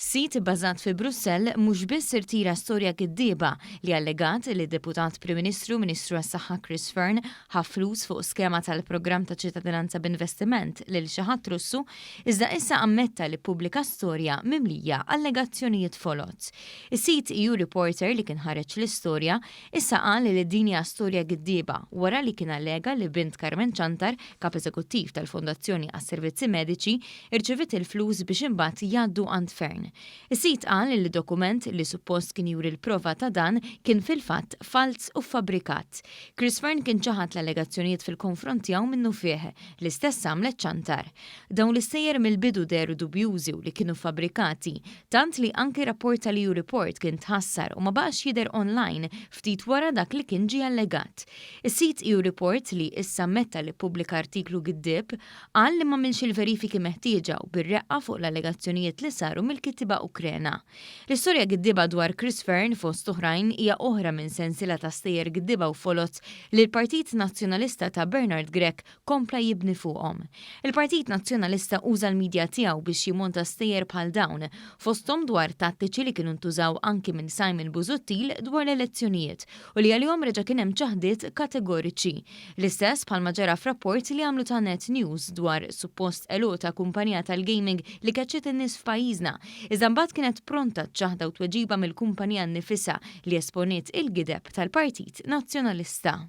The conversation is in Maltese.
Sit ibbażat fi Brussell mhux biss irtira storja giddieba li allegat li d-Deputat Prim Ministru Ministru għas-Saħħa Chris Fearne ħa flus fuq skema tal-programm ta' ċittadinanza b'investiment lil xi ħadd Russu, iżda issa ammetta li ppubblika storja mimlija allegazzjonijiet foloz. Is-sit EU Reporter li kien ħareġ l-istorja issa qal li din hija storja giddieba wara li kien allega li bint Carmen Ciantar, Kap Eżekuttiv tal-Fondazzjoni għas-Servizzi Mediċi, irċeviet il-flus biex imbagħad jgħaddu għand Fearne. Is-sit qal li dokument li suppost kien juri l-prova ta' dan kien fil-fatt falz u ffabbrikat. Chris Fearne kien ċaħad l-allegazzjonijiet fil-konfront tiegħu minnufih, l-istess għamlet Ciantar. Dawn l-istejjer mill-bidu dehru dubjużi u li kienu ffabbrikati, tant li anki rapport tal-EU Report kien tħassar u ma baqax jidher online ftit wara dak li kien ġie allegat. Is-sit EU Report, li issa ammetta li ppubblika artiklu giddieb, Qal li m'għamilx il-verifiki meħtieġa u bir-reqqa fuq l-allegazzjonijiet li saru mill-kittieba Ukrena. L-istorja giddieba dwar Chris Fearne fost oħrajn hija oħra minn sensiela ta' stejjer giddieba u foloz li l-Partit Nazzjonalista ta' Bernard Grech kompla jibni fuqhom. Il-Partit Nazzjonalista uża l-media tiegħu biex jimmonta stejjer bħal dawn, fosthom dwar tattiċi li kienu ntużaw anki minn Simon Busuttil dwar l-elezzjonijiet u li għalihom reġa' kien hemm ċaħdiet kategoriċi. L-istess bħalma ġara f'rapport li għamlu ta' Net News dwar suppost għeluq ta' kumpanija tal-gaming li keċċiet in-nies f'pajjiżna, iżda mbagħad kienet pronta ċ-ċaħda u tweġiba mill-kumpanija nnifisha li esponiet il-gideb tal-Partit Nazzjonalista.